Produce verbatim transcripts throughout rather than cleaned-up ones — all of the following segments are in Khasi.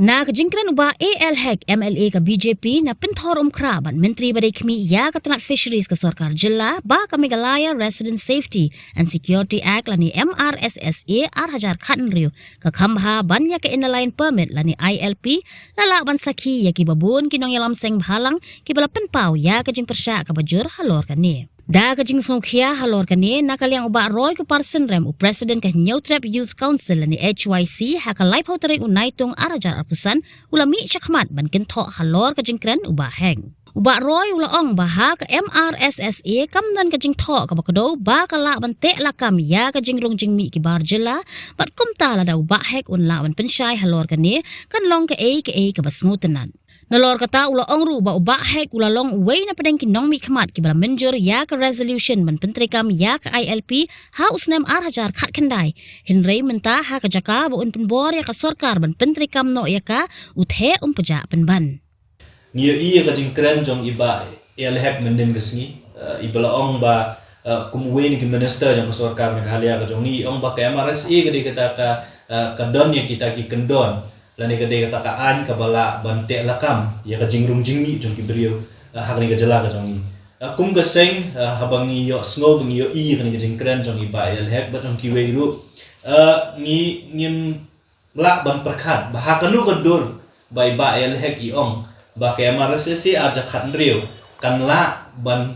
Na ka jingkren u Bah A L Hek, M L A ka B J P na Pynthorumkhrah bad Myntri ba dei khmih ïa ka tnat Fisheries ka Sorkar Jylla, ba ka Meghalaya Resident Safety and Security Act lane M R S S A ar hajar khathynriew ka kham bha ban ïa ka Inner Line Permit lane I L P, la lah ban sakhi ïa kiba bun ki nongïalam seng bhalang kiba la pynpaw ïa ka jingpyrshah kaba jur halor kane. Da ka jingsngewkhia halor kane, na ka liang u Bah Roy Kupar Synrem, u President ka Hynñiewtrep Youth Council lane H Y C, ha ka laiphew tarik u Naitung ar hajar arphew san, u la mih shakhmat ban kynthoh halor ka jingkren u Bah Hek. U Bah Roy u la ong ba ha ka M R S S A kam don ka jingthoh kaba kdew ba ka lah ban teh lakam ïa ka jingrung jingmih ki bar jylla, bad kumta lada u Bah Hek un lah ban pynshai halor kane, kan long kaei kaei kaba sngewtynnat. Nalor kata u la ong ruh ba u Bah Hek u la long uwei na pdeng ki nongmihkhmat kiba la mynjur ïa ka resolution ban pyntreikam ïa ka I L P ha u snem ar hajar khatkhyndai. Hynrei mynta ha ka jaka ba un pynbor ïa ka sorkar ban pyntreikam noh ïa ka, u theh um pjah pynban. Ngi ïohi ïa ka jingkren jong i Bah A L Hek mynhynnin ka sngi, eh, iba la ong ba, eh, kum uwei na ki minister jong ka sorkar Meghalaya ka jong ngi, i ong ba ka M R S A ka dei kata ka, eh, ka don ïa kita ki kyndon lane ka dei kata ka aiñ kaba lah ban teh lakam ïa ka jingrung jingmih jong ki briew, eh, ha kane ka jylla ka jong ngi. Eh, kum ka seng, eh, haba ngi ïohsngew ba ngi ïohi ïa kane ka jingkren jong i Bah A L Hek bad jong kiwei ruh, eh, ngi, ngim lah ban pyrkhat ba ha kano ka dur ba i Bah A L Hek i ong ba ka M R S S A ar hajar khathynriew kan lah ban,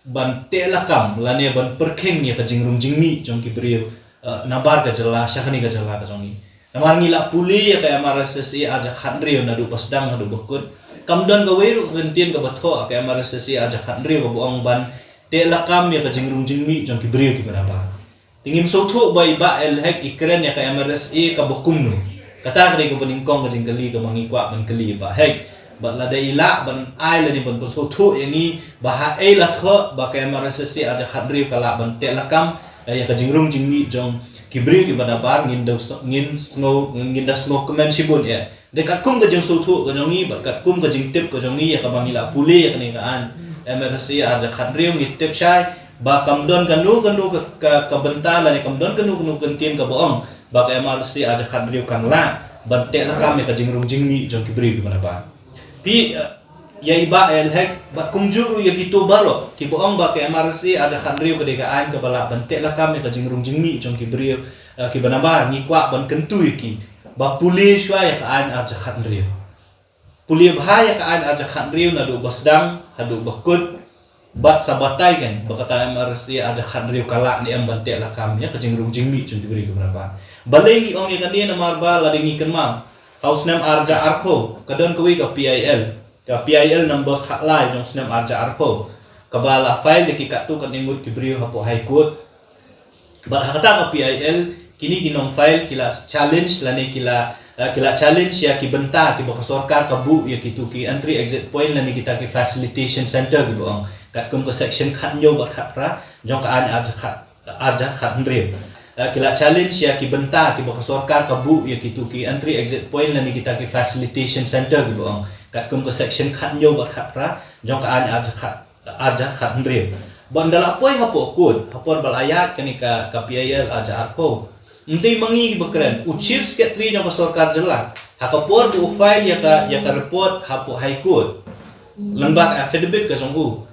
ban teh lakam lane ban pyrkhing ïa ka jingrung jingmih jong ki briew, eh, nabar ka jylla sha kane ka jylla ka jong ngi. Namar ngi la pule ïa ka M R S S A ar hajar khathynriew naduh ba sdang haduh ba kut. Kam don kawei ruh ka kyntien kaba thoh ka M R S S A ar hajar khathynriew kaba ong ban teh lakam ïa ka jingrung jingmih jong ki briew kiba nabar. Te ngim sngewthuh ba i Bah A L Hek i kren ïa ka M R S A kaba kumno. Kata ka dei kaba nyngkong ka jingkylli kaba ngi kwah ban kylli i Bah Hek. Bad lada i lah ban ai lane ban pynsngewthuh ïa ngi ba ha ei la thoh ba ka M R S S A ar hajar khathynriew ka lah ban teh lakam, eh, ïa ka jingrung jingmih jong ki briew kiba nabar, ngin da s-, ngin sngew, ngin da sngewkmen shibun ïa. Dei katkum ka jingsngewthuh ka jong ngi bad katkum ka jingtip ka jong ngi ïa kaba ngi la pule ïa kane ka aiñ M R S A ar hajar khathynriew, ngi tip shai ba kam don kano kano ka, ka, ka bynta lane kam don kano kano ka kyntien kaba ong ba ka M R S A ar hajar khathynriew kan lah ban teh lakam ïa ka jingrung jingmih jong ki briew kiba nabar. Phi, eh, ïa i Bah A L Hek bad kumjuh ruh ïa kito baroh kiba ong ba ka M R S A ar hajar khathynriew ka dei ka aiñ kaba lah ban teh lakam ïa ka jingrung jingmih jong ki briew, eh, kiba nabar, ngi kwah ban kyntu ïa ki ba pule shuwa ïa ka aiñ ar hajar khathynriew. Pule bha ïa ka aiñ ar hajar khathynriew naduh ba sdang haduh ba kut. Bad sa batai kan ba kata M R S A ar hajar khathynriew ka lah ne em ban teh lakam ïa ka jingrung jingmih jong ki briew kiba nabar. Balei ngi ong ïa kane? Namar ba lada ngi kynmaw, ha u snem ar hajar arphew ka don kawei ka P I L, ka P I L number khatlai jong u snem ar hajar arphew, kaba la file da ki katto katne ngut ki briew hapoh High Court. Bad ha kata ka P I L, kine ki nong file ki la challenge lane ki la, eh, ki la challenge ïa ki bynta kiba ka sorkar ka buh ïa kito ki entry exit point lane kita ki facilitation center kiba ong, katkum ka section khathynñiew bad khatphra jong ka aiñ ar hajar khat, ar hajar khathynriew. Eh, ki la challenge ïa ki bynta kiba ka sorkar ka buh ïa kito ki entry exit point lane kita ki facilitation center kiba ong, katkum ka section khathynñiew bad khatphra jong ka aiñ ar hajar khat, ar hajar khathynriew. Bad ynda la poi hapoh court, ha por ba la ïaid kane ka, ka P I L ar hajar arphew, ym dei ma ngi kiba kren, u Chief Secretary jong ka sorkar jylla, ha ka por ba u file ïa ka, ïa ka report hapoh High Court lyngba ka affidavit ka jong u,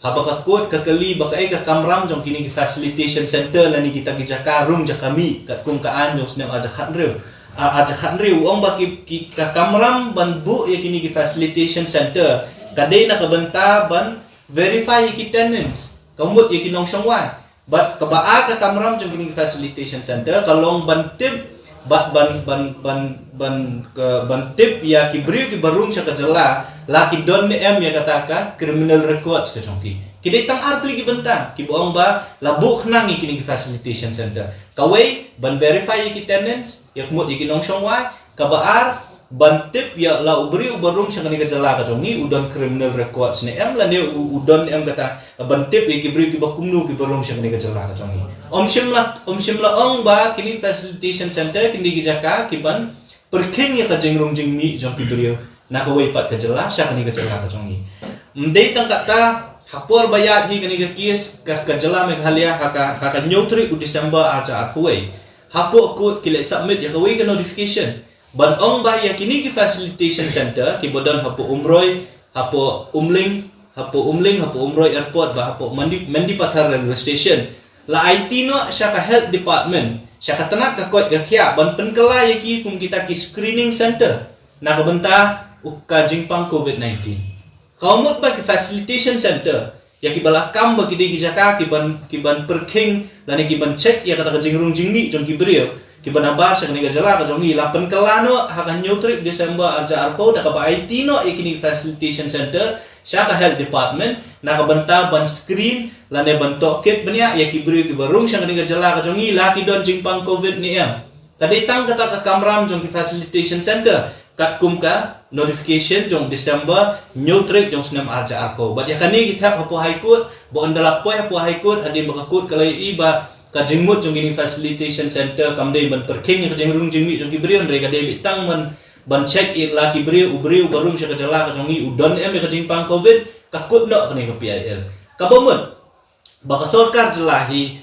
haba ka court ka kylli ba kaei ka kamram jong kine ki facilitation center lane kita ki jaka rung jaka mih katkum ka aiñ jong u snem ar hajar khathynriew, ar hajar khathynriew, u ong ba ki, ki, ka kamram ban buh ïa kine ki facilitation center ka dei na ka bynta ban verify ïa ki tenants, ka mut ïa ki nongshong wai. Bad kaba ar ka kamram jong kine ki facilitation center ka long ban tip, bad ban, ban, ban, ban, ka, ban tip ïa ki briew kiba rung sha ka jylla la ki don ne em ïa kata ka criminal records ka jong ki. Ki dei tang ar tylli ki bynta kiba ong ba la buh khnang ïa kine ki facilitation center. Kawei, ban verify ïa ki tenants, ïa ka mut ïa ki nongshong wai. Kaba ar, ban tip ïa la u briew uba rung sha kane ka jylla ka jong ngi u don criminal records ne em lane u, u don em kata, ban tip ïa ki briew kiba kumno kiba rung sha kane ka jylla ka jong ngi. Ym shym la, ym shym la ong ba kine facilitation center kine ki jaka ki ban pyrkhing ïa ka jingrung jingmih jong ki briew na kawei pat ka jylla sha kane ka jylla ka jong ngi. Ym dei tang kata, ha por ba ïaid hi kane ka case ka, ka jylla Meghalaya ha ka, ha ka hynñiew tarik u December ar hajar arphew wei, hapoh court ki leit submit ïa kawei ka notification Ban ong ba ïa kine ki facilitation center kiba don hapoh Umroi, hapoh Umling, hapoh Umling, hapoh Umroi Airport bad hapoh Mendi, Mendipathar Railway Station, la aiti noh sha ka Health Department, sha ka tnat ka koit ka khiah ban pynkylla ïa ki kum kita ki screening center na ka bynta u ka jingpang COVID nineteen. Ka mut ba ki facilitation center, ïa kiba la kam ba ki dei ki jaka kiban, kiban pyrkhing lane kiban check ïa kata ka jingrung jingmih jong ki briew kiba na bar sha kane ka jylla ka jong ngi, la pynkylla noh ha ka hynñiew tarik December arhajar arphew da kaba aiti noh ïa kine ki facilitation center sha ka Health Department na ka bynta ban screen lane ban tohkit bniah ïa ki briew kiba rung sha kane ka jylla ka jong ngi la ki don jingpang COVID ne em. Ka dei tang kata ka kamram jong ki facilitation center katkum ka notification jong December hynñiew tarik jong snem arhajar arphew. Bad ïa kane ki thep hapoh High Court, ba ynda la poi hapoh High Court, hadien ba ka court ka la ïohi ba ka jingmut jong kine facilitation center kam dei ban pyrkhing ïa ka jingrung jingmih jong ki briew, hynrei ka dei beit tang ban, ban check ïa la ki briew, u briew ba rung sha ka jylla ka jong ngi u don em ïa ka jingpang COVID, ka kut noh kane ka P I L. Kaba mut ba ka sorkar jylla hi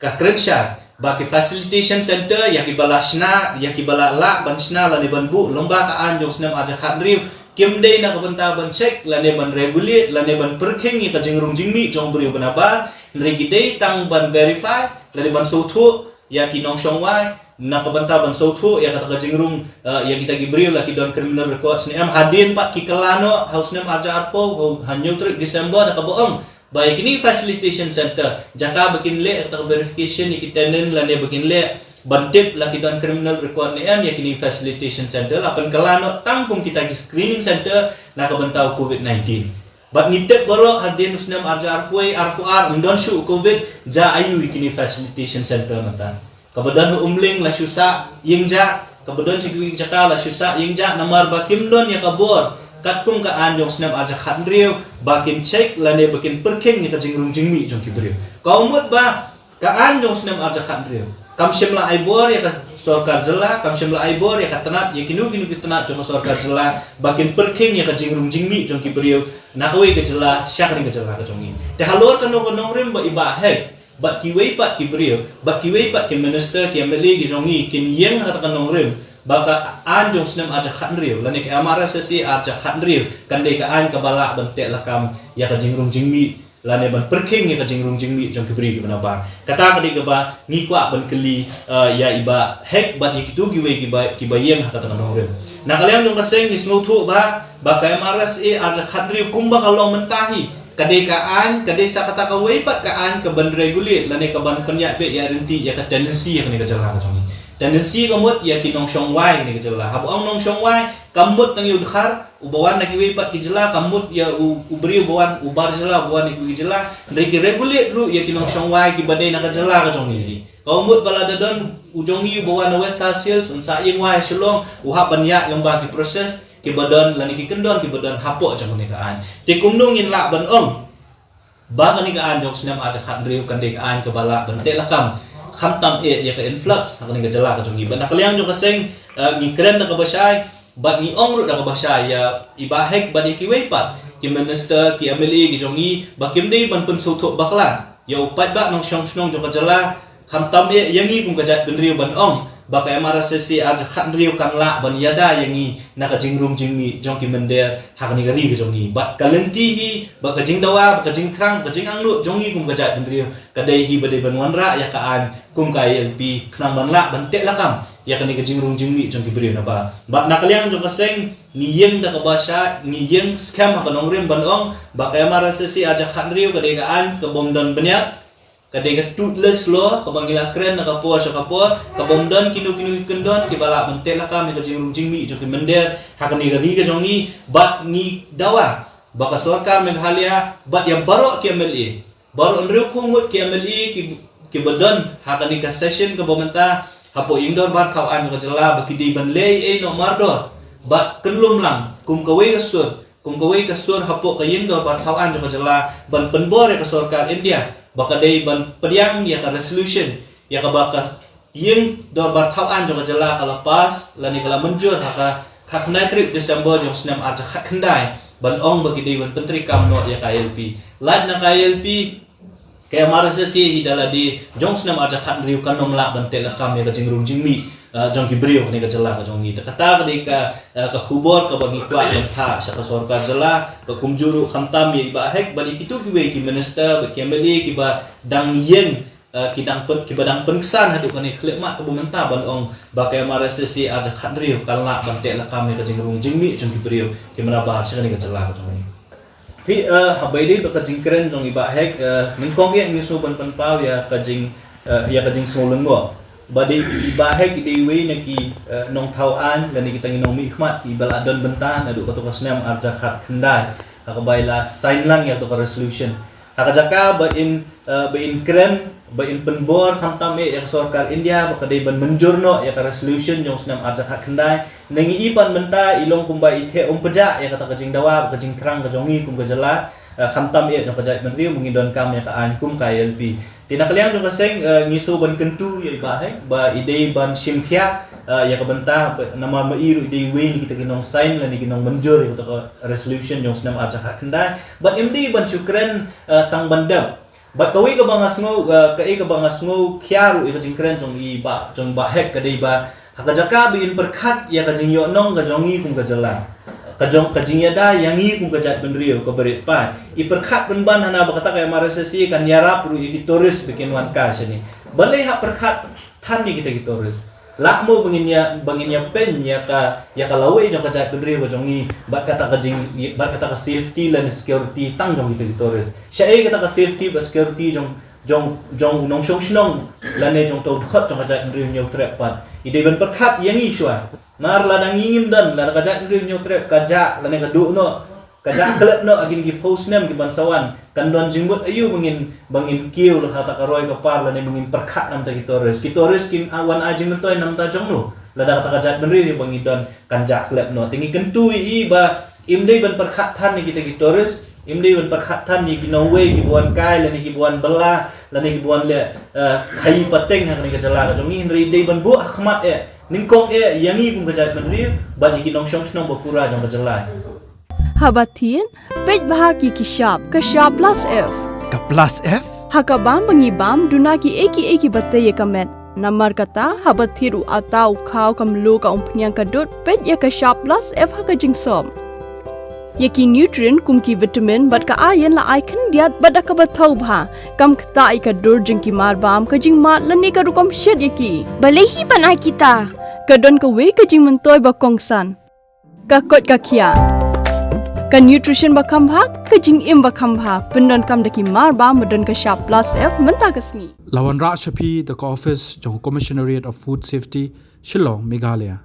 ka kren shai ba ki facilitation center ïa kiba la shna, ïa kiba la lah ban shna lane ban buh lyngba ka aiñ jong snem arhajar khathynriew, kim dei na ka bynta ban check lane ban regulate lane ban pyrkhing ïa ka jingrung jingmih jong briew ba na bar, hynrei ki dei tang ban verify lane ban sngewthuh ïa ki nongshong wai na ka bynta ban sngewthuh ïa kata ka jingrung, eh, ïa kita ki briew la ki don criminal records ne em. Hadien pat ki kylla noh ha u snem arhajar arphew, ha u, ha hynñiew tarik December, da kaba ong ba ïa kine facilitation center, jaka ba kin leh kata ka verification ïa ki tenant lane ba kin leh ban tip la ki don criminal record ne em, ïa kine facilitation center la pynkylla noh tang kum kita ki screening center na ka bynta u COVID nineteen. Bad ngi tip baroh hadien u snem arhajar arphew wei, arphew ar, ym don shuh u COVID, jia aiu ïa kine facilitation center mynta. Kaba don ha Umling la shu sah ïing jah, kaba don sha kiwei ki jaka la shu sah ïing jah namar ba kim don ïa ka bor katkum ka aiñ jong snem arhajar khathynriew ba kin check lane ba kin pyrkhing ïa ka jingrung jingmih jong ki briew. Ka mut ba ka aiñ jong snem arhajar khathynriew kam shym la ai bor ïa ka sorkar jylla, kam shym la ai bor ïa ka tnat, ïa kino kino ki tnat jong ka sorkar jylla ba kin pyrkhing ïa ka jingrung jingmih jong ki briew na kawei ka jylla sha kane ka jylla ka jong ngi. Te halor kano ka nongrim ba i Bah Hek bad kiwei pat ki briew, bad kiwei pat ki minister, ki M L A ki jong ngi kin ïeng ha kata ka nongrim ba ka aiñ jong snem arhajar khathynriew lane ka M R S S A arhajar khathynriew kan dei ka aiñ kaba lah ban teh lakam ïa ka jingrung jingmih lane ban pyrkhing ïa ka jingrung jingmih jong ki briew kiba na bar. Kata ka dei kaba ngi kwah ban kylli, eh, ïa i Bah Hek bad ïa kito kiwei kiba, kiba ïeng ha kata ka nongrim. Na ka liang jong ka seng ngi sngewthuh ba, ba ka M R S S A arhajar khathynriew kumba ka long mynta hi ka dei ka aiñ, ka dei sa kata kawei pat ka aiñ kaban regulate lane kaban pynïaid beit ïa ryntih ïa ka tenancy ha kane ka jylla ka jong ngi. Tenancy ka mut ïa ki nongshong wai ha kane ka jylla. Haba ong nongshong wai, kam mut tang ïa u dkhar uba wan na kiwei pat ki jylla, kam mut ïa u, u briew uba wan, u bar jylla uba wan na kiwei ki jylla. Hynrei ki regulate ruh ïa ki nongshong wai kiba dei na ka jylla ka jong ngi. Ka mut ba lada don u jong ngi uba wan na West Khasi Hills, un sah ïing wai ha Shillong, u hap ban ïaid lyngba ki process kiba don lane ki kyndon kiba don hapoh jong kane ka aiñ. Te kumno ngin lah ban ong ba kane ka aiñ jong snem arhajar khathynriew kan dei ka aiñ kaba lah ban teh lakam, khamtam eh ïa ka influx ha kane ka jylla ka jong ngi. Bad na ka liang jong ka seng, eh, ngi kren da kaba shai bad ngi ong ruh da kaba shai ïa i Bah Hek bad ïa kiwei pat ki minister, ki M L A ki jong ngi ba kim dei ban pynsngewthuh bakla ïa u paidbah nongshong shnong jong ka jylla, khamtam eh ïa ngi kum ka jaitbynriew ban ong ba ka M R S S A arhajar khathynriew kan lah ban ïada ïa ngi na ka jingrung jingmih jong ki mynder ha kane ka ri ka jong ngi. Bad ka lynti hi, bad ka jingdawa, bad ka jingthrang, bad ka jingangnud jong ngi kum ka jaitbynriew ka dei hi ba dei ban wanrah ïa ka aiñ kum ka I L P khnang ban lah ban teh lakam ïa kane ka jingrung jingmih jong ki briew na bar. Bad na ka liang jong ka seng ngi ïeng da kaba shai, ngi ïeng skhem ha ka nongrim ban ong ba ka M R S S A arhajar khathynriew ka dei ka aiñ kabym don bniat, ka dei ka toothless law kaba ngi la kren na ka por sha ka por, kabym don kino kino ki kyndon kiba lah ban teh lakam ïa ka jingrung jingmih jong ki mynder ha kane ka ri ka jong ngi. Bad ngi dawa ba ka sorkar Meghalaya bad ïa baroh ki M L A, baroh hynriew phew ngut ki M L A ki, kiba don ha kane ka session kaba mynta hapoh ïing dorbar thaw aiñ ka jylla ba ki dei ban leh ei noh mardor bad kyllum lang kum kawei ka sur, kum kawei ka sur hapoh ka ïing dorbar thaw aiñ jong ka jylla ban pynbor ïa ka sorkar India ba ka dei ban pdiang ïa ka resolution ïa kaba ka ïing dorbar thaw aiñ jong ka jylla ka la pass lane ka la mynjur ha ka khatkhyndai tarik December jong snem arhajar khatkhyndai ban ong ba ki dei ban pyntreikam noh ïa ka I L P. Lait na ka I L P Ka M R S S A hi da lade jong snem arhajar khathynriew kan nym lah ban teh lakam ïa ka jingrung jingmih, eh, jong ki briew kane ka jylla ka jong ngi. Te kata ka dei ka, eh, ka khubor kaba ngi kwah ban phah sha ka sorkar jylla, ba kumjuh ruh khamtam ïa i Bah Hek bad ïa kito kiwei ki minister bad ki M L A kiba dang ïeng, eh, ki dang pyn, kiba dang pynksan haduh kane khyllipmat kaba mynta ban ong ba ka M R S S A arhajar khathynriew kan lah ban teh lakam ïa ka jingrung jingmih jong ki briew ki mrad bad sha kane ka jylla ka jong ngi. Phi, eh, haba ïadei bad ka jingkren jong i Bah Hek, eh, nyngkong eh ngi sngewbha ban pynpaw ïa ka jing, eh, ïa ka jingsngew lyngngoh. Ba dei i Bah Hek i dei iwei na ki, eh, nongthaw aiñ lane kita ki nongmihkhmat kiba la don bynta naduh kato ka snem arhajar khatkhyndai, ha kaba i la sign lang ïa kato ka resolution. Ha ka jaka ba in, eh, ba in kren, ba in pynbor khamtam eh ïa ka sorkar India ba ka dei ban mynjur noh ïa ka resolution jong snem arhajar khatkhyndai, na ngi i pat mynta i long kumba i theh um pjah ïa kata ka jingdawa, ka jingthrang ka jong ngi kum ka jylla, eh, khamtam eh jong ka jaitbynriew, ba ngi donkam ïa ka aiñ kum ka I L P. Te na ka liang jong ka seng, eh, ngi sngewbha ban kyntu ïa i Bah Hek ba i dei ban shim khia, eh, ïa ka bynta ba, namar ma i ruh i dei iwei na kita ki nong sign lane ki nong mynjur ïa kata ka resolution jong snem arhajar khatkhyndai. Bad im dei ban shu kren, eh, tang ban dep. Bad kawei kaba nga sngew, eh, kaei kaba nga sngew khia ruh ïa ka jingkren jong i Bah, jong Bah Hek ka dei ba ha ka jaka ba in pyrkhat ïa ka jingïohnong ka jong ngi kum ka jylla, ka jong, ka jingïada ïa ngi kum ka jaitbynriew kaba rit paid, i pyrkhat pynban hana ba kata ka M R S S A kan ïarap ruh ïa ki tourist ba kin wan kai shane. Balei hap pyrkhat than ïa kita ki tourist? Lah mo ba ngin ïa, ba ngin ïa pyn ïa ka, ïa ka lawei jong ka jaitbynriew ka jong ngi bad kata ka jing, bad kata ka safety lane security tang jong kita ki tourist? Shaei kata ka safety bad security jong, jong, jong u nongshong shnong lane jong uto u dkhot jong ka jaitbynriew Hynñiewtrep pat? I dei ban pyrkhat ïa ngi shuwa. Namar lada ngi ngim don, lada ka jaitbynriew Hynñiewtrep ka jah lane ka duh noh, ka jah khlep noh ha kine ki phew snem ki ban sa wan, kan don jingmut aïu ba ngin, ba ngin kiew la ha kata ka roi ka par lane ba ngin pyrkhat na bynta ki tourist? Ki tourist kin, ah, wan ai jingmyntoi na bynta jong no lada kata ka jaitbynriew ba ngi don kan jah khlep noh? Te ngi kyntu ïa i ba im dei ban pyrkhat than ïa kita ki tourist, im dei ban pyrkhat than ïa ki nongwei kiba wan kai lane kiba wan bylla lane kiba wan leh, eh, khaïi pateng ha kane ka jylla ka jong ngi, hynrei dei ban buh ha khmat eh, nyngkong eh ïa ngi kum ka jaitbynriew bad ïa ki nongshong shnong ba pura jong ka jylla. Haba thied, peit bha ki ki shap, ka shap plus F. Ka plus F? Ha ka bam ba ngi bam, duna kiei kiei kiba tei ïa ka met. Namar kata, haba thied u atta, u khaw, ka mluh, ka umphniang, ka dud, peit ïa ka shap plus F ha ka jingsop. Ïa ki nutrient kum ki vitamin bad ka iron la ai khyndiat bad da kaba thaw bha. Kam ktah ïa ka dur jong ki mar bam, ka jingmad lane ka rukom shet ïa ki. Balei hi ban ai kita? Ka don kawei ka jingmyntoi ba kongsan. Ka koit ka khiah. Ka nutrition ba kham bha, ka jingim ba kham bha. Pyndonkam da ki mar bam ba don ka shap plus F mynta ka sngi. La wanrah sha phi da ka office jong ka Commissionerate of Food Safety, Shillong, Meghalaya.